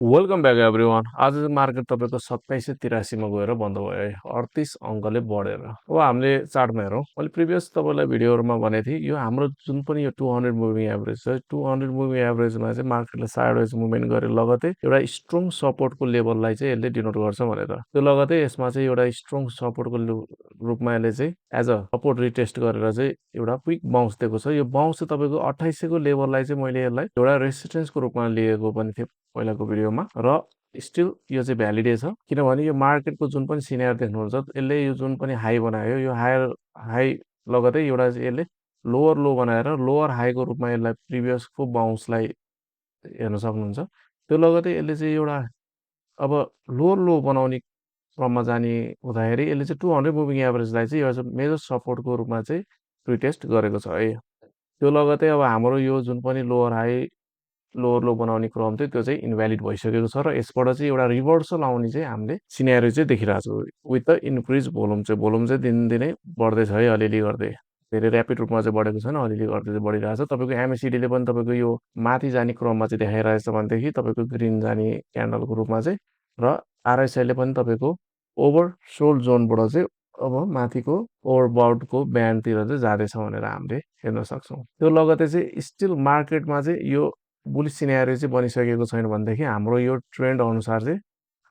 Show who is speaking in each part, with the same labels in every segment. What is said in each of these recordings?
Speaker 1: Welcome back everyone. आज चाहिँ market तपाईँको 2783 मा गएर बन्द भयो है, 38 अङ्कले बढेर। अब हामीले चार्टमा हेरौँ। मैले प्रिभियस तपाईँलाई भिडियोहरूमा भनेको थिएँ, यो हाम्रो जुन पनि यो 200 मुभिङ एभरेज छ, 200 मुभिङ एभरेजमा चाहिँ मार्केटले साइडवेज मुभमेन्ट गरे लगतै एउटा स्ट्रङ सपोर्टको लेभललाई चाहिँ यसले डिनोट गर्छ भनेर। त्यो लगतै यसमा चाहिँ एउटा स्ट्रङ सपोर्टको रूपमा यसले चाहिँ एज अ सपोर्ट रिटेस्ट गरेर चाहिँ एउटा क्विक बाउन्स दिएको छ। यो बाउन्स चाहिँ तपाईँको 2800 को लेभललाई चाहिँ मैले यसलाई एउटा रेसिस्टेन्सको रूपमा लिएको पनि थिएँ पहिलाको भिडियोमा, र स्टिल यो चाहिँ भ्यालिडै छ। किनभने यो मार्केटको जुन पनि सिनेरियो देख्नुहुन्छ, यसले यो जुन पनि हाई बनायो, यो हाई लगतै एउटा चाहिँ यसले लोवर लो बनाएर लोवर हाईको रूपमा यसलाई प्रिभियसको बाउन्सलाई हेर्न सक्नुहुन्छ। त्यो लगतै यसले चाहिँ एउटा अब लोवर लो बनाउने क्रममा जाने हुँदाखेरि यसले चाहिँ 200 मुभिङ एभरेजलाई चाहिँ एज अ मेजर सपोर्टको रूपमा चाहिँ रिटेस्ट गरेको छ है। त्यो लगतै अब हाम्रो यो जुन पनि लोवर लो बनाउने क्रम थियो, त्यो चाहिँ इन्भ्यालिड भइसकेको छ र यसबाट चाहिँ एउटा रिभर्सल आउने चाहिँ हामीले सिनेरियो चाहिँ देखिरहेको छौँ विथ द इन्क्रिज भोल्युम चाहिँ दिनदिनै बढ्दैछ है, अलिअलि गर्दै। धेरै ऱ्यापिड रूपमा चाहिँ बढेको छैन, अलिअलि गर्दै चाहिँ बढिरहेको छ। तपाईँको एमएसिडीले पनि तपाईँको यो माथि जाने क्रममा चाहिँ देखाइरहेछ भनेदेखि तपाईँको ग्रिन जाने क्यान्डलको रूपमा चाहिँ, र आरएसआईले पनि तपाईँको ओभर सोल्ड जोनबाट चाहिँ अब माथिको ओभरबाउटको ब्यान्डतिर चाहिँ जाँदैछ भनेर हामीले हेर्न सक्छौँ। त्यो लगतै चाहिँ स्टिल मार्केटमा चाहिँ यो बुलिस सिनेरियो चाहिँ बनिसकेको छैन भनेदेखि हाम्रो यो ट्रेन्ड अनुसार चाहिँ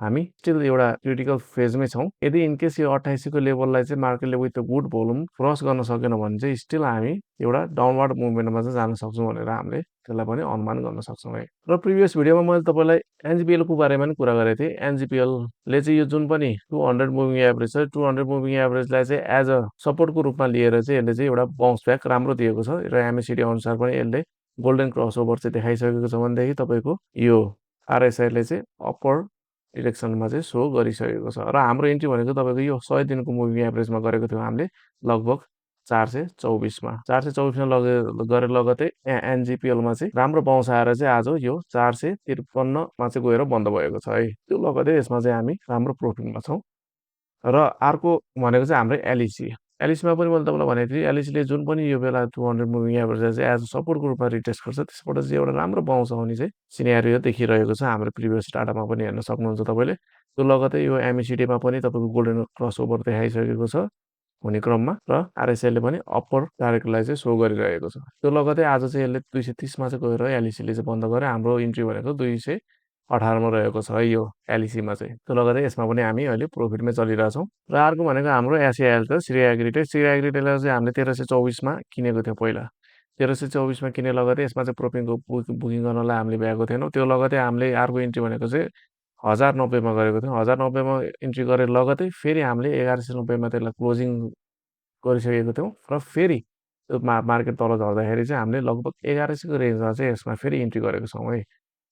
Speaker 1: हामी स्टिल एउटा क्रिटिकल फेजमै छौँ। यदि इनकेस यो 2800 को लेभललाई चाहिँ मार्केटले विथ गुड भोल्युम क्रस गर्न सकेन भने चाहिँ स्टिल हामी एउटा डाउनवर्ड मुभमेन्टमा चाहिँ जान सक्छौँ भनेर हामीले त्यसलाई पनि अनुमान गर्न सक्छौँ है। र प्रिभियस भिडियोमा मैले तपाईँलाई एनजिपिएलको बारेमा पनि कुरा गरेको थिएँ। एनजिपिएलले चाहिँ यो जुन पनि 200 मुभिङ एभरेज छ, 200 मुभिङ एभरेजलाई चाहिँ एज अ सपोर्टको रूपमा लिएर चाहिँ यसले चाहिँ एउटा बाउन्स ब्याक राम्रो दिएको छ, र एमएसिडी अनुसार पनि यसले गोल्डन क्रस ओभर चाहिँ देखाइसकेको छ भनेदेखि तपाईँको यो आरएसआईले चाहिँ अप्पर डिरेक्सनमा चाहिँ सो गरिसकेको छ। र हाम्रो इन्ट्री भनेको तपाईँको यो 100 दिनको मुभिङ एभरेजमा गरेको थियौँ हामीले लगभग 424मा 424मा गरे लगतै एनजिपिएलमा चाहिँ राम्रो बाउन्स आएर चाहिँ आज यो 453मा चाहिँ गएर बन्द भएको छ है। त्यो लगतै यसमा चाहिँ हामी राम्रो प्रफिटमा छौँ। र अर्को भनेको चाहिँ हाम्रो एलइसी। एलइसीमा पनि मैले तपाईँलाई भनेको थिएँ, एलइसीले जुन पनि यो बेला 200 मुभिङ एभरेजलाई चाहिँ एज अ सपोर्टको रूपमा रिटेस्ट गर्छ, त्यसबाट चाहिँ एउटा राम्रो बाउन्स आउने चाहिँ सिनेरियो देखिरहेको छ। हाम्रो प्रिभियस डाटामा पनि हेर्न सक्नुहुन्छ तपाईँले। त्यो लगतै यो एमएसिडीमा पनि तपाईँको गोल्डन क्रस ओभर देखाइसकेको छ हुने क्रममा, र आरएसआईले पनि अप्पर टार्गेटलाई चाहिँ सो गरिरहेको छ। त्यो लगतै आज चाहिँ यसले 230मा चाहिँ गएर एलइसीले चाहिँ बन्द गर्यो। हाम्रो इन्ट्री भनेको 218मा रहेको छ है यो एलइसीमा चाहिँ। त्यो लगतै यसमा पनि हामी अहिले प्रफिटमै चलिरहेछौँ। र अर्को भनेको हाम्रो एसएआइएल छ, श्री एग्रिटेक। श्री एग्रिटेकलाई चाहिँ हामीले 1324मा किनेको थियो पहिला। 1324मा किने लगतै यसमा चाहिँ प्रोफिटको बुकिङ गर्नलाई हामीले भ्याएको थिएनौँ। त्यो लगतै हामीले अर्को इन्ट्री भनेको चाहिँ 1090मा गरेको थियौँ। 1090मा इन्ट्री गरेर लगतै फेरि हामीले 1190मा त्यसलाई क्लोजिङ गरिसकेको थियौँ, र फेरि त्यो मार्केट तल झर्दाखेरि चाहिँ हामीले लगभग 1100को रेन्जमा चाहिँ यसमा फेरि इन्ट्री गरेको छौँ है।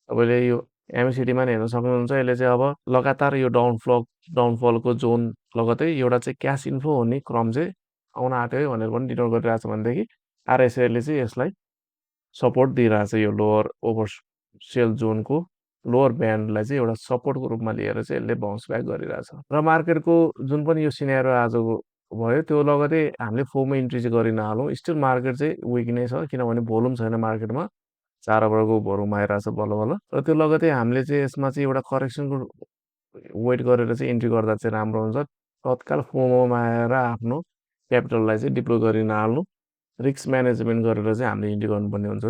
Speaker 1: तपाईँले यो एमएसिडीमा नि हेर्न सक्नुहुन्छ, यसले चाहिँ अब लगातार यो डाउनफलको जोन लगतै एउटा चाहिँ क्यास इन्फ्लो हुने क्रम चाहिँ आउन आँट्यो है भनेर पनि डिनोट गरिरहेछ भनेदेखि आरएसआईले चाहिँ यसलाई सपोर्ट दिइरहेछ। यो लोवर ओभर सेल जोनको लोवर ब्यान्डलाई चाहिँ एउटा सपोर्टको रूपमा लिएर चाहिँ यसले बाउन्स ब्याक गरिरहेछ। र मार्केटको जुन पनि यो सिनेरियो आजको भयो, त्यो लगतै हामीले फोमो इन्ट्री चाहिँ गरि नहालौँ। स्टिल मार्केट चाहिँ विक नै छ, किनभने भोल्युम छैन मार्केटमा। 4 ओभरको भोल्युम आइरहेछ बल्ल बल्ल, र त्यो लगतै हामीले चाहिँ यसमा चाहिँ एउटा करेक्सनको वेट गरेर चाहिँ इन्ट्री गर्दा चाहिँ राम्रो हुन्छ। तत्काल फोमोमा आएर आफ्नो क्यापिटललाई चाहिँ डिप्लोय गरि नहाल्नु, रिस्क म्यानेजमेन्ट गरेर चाहिँ हामीले इन्ट्री गर्नुपर्ने हुन्छ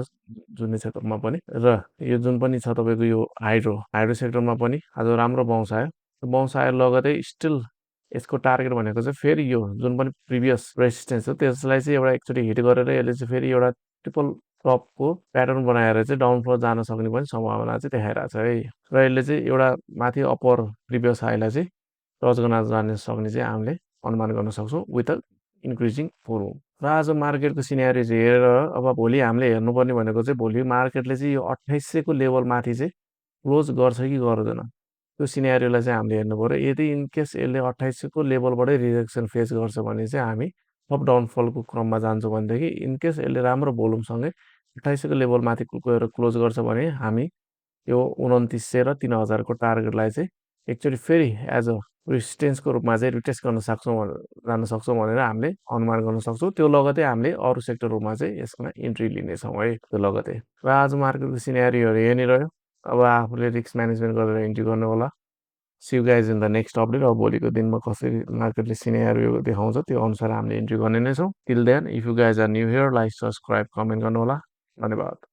Speaker 1: जुनै क्षेत्रमा पनि। र यो जुन पनि छ तपाईँको यो हाइड्रो सेक्टरमा पनि आज राम्रो बाउन्स आयो। बाउन्स आएर लगतै स्टिल यसको टार्गेट भनेको चाहिँ फेरि यो जुन पनि प्रिभियस रेसिस्टेन्स हो त्यसलाई चाहिँ एउटा एकचोटि हिट गरेर यसले चाहिँ फेरि एउटा ट्रिपल टपको प्याटर्न बनाएर चाहिँ डाउनफल जान सक्ने पनि सम्भावना चाहिँ देखाइरहेछ है। र यसले चाहिँ एउटा माथि अप्पर प्रिभियस हाईलाई चाहिँ टच गर्न जान सक्ने चाहिँ हामीले अनुमान गर्न सक्छौँ विथ अ इन्क्रिजिङ भोल्युम। र आज मार्केटको सिनेरियो चाहिँ हेरेर अब भोलि हामीले हेर्नुपर्ने भनेको चाहिँ भोलि मार्केटले चाहिँ यो 2800को लेभल माथि चाहिँ क्लोज गर्छ कि गर्दैन, त्यो सिनेरियोलाई चाहिँ हामीले हेर्नु पऱ्यो। यदि इनकेस यसले 2800को लेभलबाटै रिजेक्सन फेस गर्छ भने चाहिँ हामी अप डाउनफलको क्रममा जान्छौँ भनेदेखि, इनकेस यसले राम्रो भोल्युमसँगै 2800को लेभल माथि गएर क्लोज गर्छ भने हामी यो 2900 र 3000को टार्गेटलाई चाहिँ एकचोटि फेरि एज अ रेसिस्टेन्सको रूपमा चाहिँ रिटेस्ट जान सक्छौँ भनेर हामीले अनुमान गर्न सक्छौँ। त्यो लगतै हामीले अरू सेक्टरहरूमा चाहिँ यसमा इन्ट्री लिनेछौँ है त्यो लगतै। र आज मार्केटको सिनेरियोहरू यही नै रह्यो। अब आफूले रिस्क म्यानेजमेन्ट गरेर इन्ट्री गर्नु होला। See you guys in the next update. अब भोलिको दिनमा कसरी मार्केटले सिनेरियो देखाउँछ त्यो अनुसार हामीले इन्ट्री गर्ने नै छौँ। Till then if you guys are new here like subscribe comment गर्नु होला। धन्यवाद।